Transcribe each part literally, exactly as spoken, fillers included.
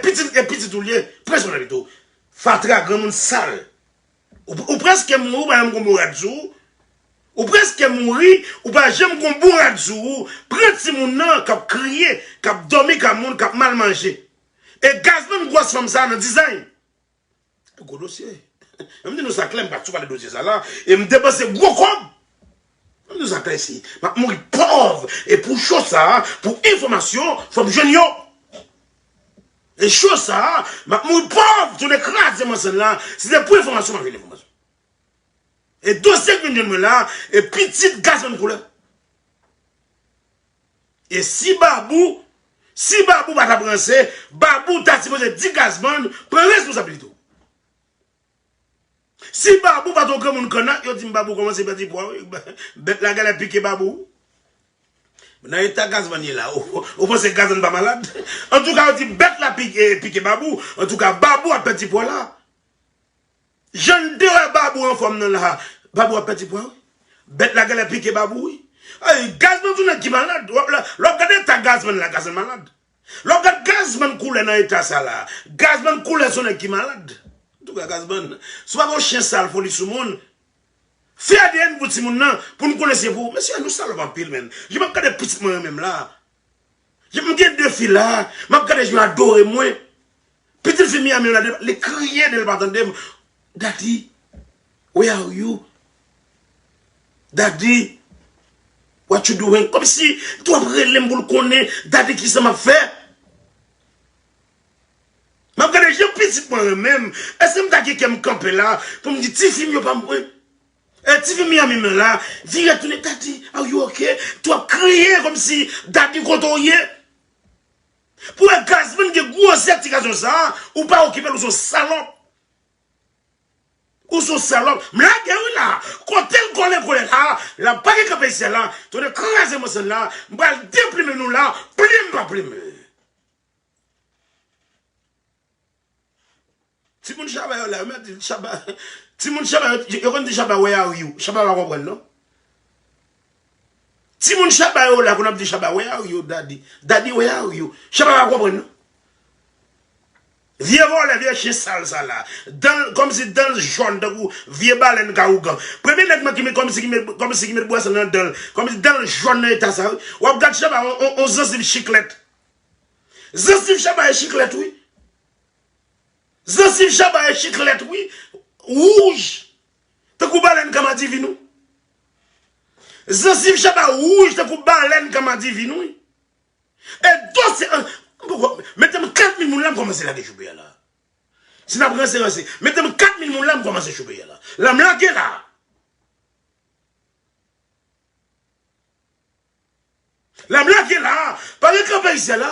pitit, e pitit ou l ye, pran responsabilite w. Fatra granmoun sal. Ou, ou prèske mouri, ou pa janm gon bon rad sou ou. Ou prèske mouri, ou pa janm gon bon rad sou ou. Pran timoun nan k ap kriye, k ap dòmi kay moun, k ap mal manje. E Gazman gwòs fanm sa nan dizay. Gwo dosye. M di nou sa klè, m pa t sou pale dosye sa la. E m depanse gwo kòb. M di nou sa klè isi. M ap mouri pòv. E pou cho sa, pou enfòmasyon, fò m jwenn yo. E cho sa, m ap mouri pòv, tounen kraze manzè la. Si se pou enfòmasyon, m ap jwenn enfòmasyon. E dosye k vin jwenn mwen la, e pitit Gazman koulè. E si Babou, si Babou pa t ap ranse, Babou ta sipoze di Gazman, pran responsabilite w. Si Babou pa t yon granmoun kannak, yo di m Babou kòmanse pèdi pwa, wi. Bèt la genlè pike Babou. Nan eta Gazman ye la, ou, ou panse Gazman pa malad? Antouka, yo di bèt la pike, pike Babou. Antouka, Babou ap pèdi pwa la. Jan n te wè Babou anfòm nan la, Babou ap pèdi pwa, wi. Bèt la genlè pike Babou, wi. Ay, Gazman se yon nèg ki malad. W ap, lè, lè w ap gade eta Gazman la, Gazman malad. Lè w ap gad Gazman koulè nan eta sa la, Gazman koulè se yon nèg ki malad. Antouka, Gazman, si w pa gen yon chen sal foli sou moun, fè A D N pou timoun nan, pou n konnen se pou ou. Mesye, nou salòp anpil, menn. Jan m ap gade pitit mwen yo menm la. Jan m gen de fi la, m ap gade jan yo adore mwen. Pitit fi Miami yo la, li kriye, li pa tande m. Daddy, where are you? Daddy, what you doing? Kòmsi tou ap rele m pou l konnen, Daddy, kisa m ap fè? M ap gade jan pitit mwen renmen m. Èske m ta gen kè m kanpe la pou m di tifi m yo pa mwen? E tifi Miami m nan la, vire tounen, Daddy, are you okay? Tou ap kriye kòmsi Daddy kote w ye? Pou wè Gazman gen gwosè ti gason sa, ou pa okipe l, ou se yon salòp. Ou se yon salòp. M lage wi la. Kote l kole kole la, la pa gen kanpe isit la. Tounen kraze manzè la, m pral deplimen nou la, plimen pa plimen. Timoun Chaba yo la, yo mèt di Chaba. Timoun Chaba yo, yo konn di Chaba, where are you? Chaba pa konprann non. Timoun Chaba yo la, konn ap di Chaba, where are you, Daddy? Daddy, where are you? Chaba pa konprann non. Vye vòlè, vye chen sal sa la. Dan l, kòmsi dan l jòn tankou vye balèn ka ougan. Premye nèg nan ki met, kòmsi ki met, kòmsi ki met bwasèl nan dan l. Kòmsi dan l jòn nan eta sa wi. W ap gad Chaba, on, on, on zanziv chiklèt. Zanziv Chaba e chiklèt wi. Zanziv Chaba e chiklèt wi. Wouj. Tankou balèn ka madivin wi. Zanziv Chaba wouj tankou balèn ka madivin wi. E dosye an, m poko, mete m kat mil moun la, m kòmanse lage choube a la. Si n ap ranse, ranse. Mete m kat mil moun la, m kòmanse choube a la. La m lage la. La m lage la. Pa gen kanpe isit la.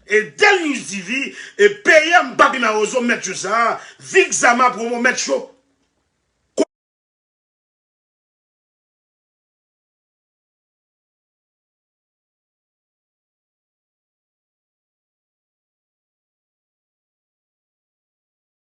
E Del News T V, e peyi a m papi mawozo mèt cho sa, Vixama promo mèt cho.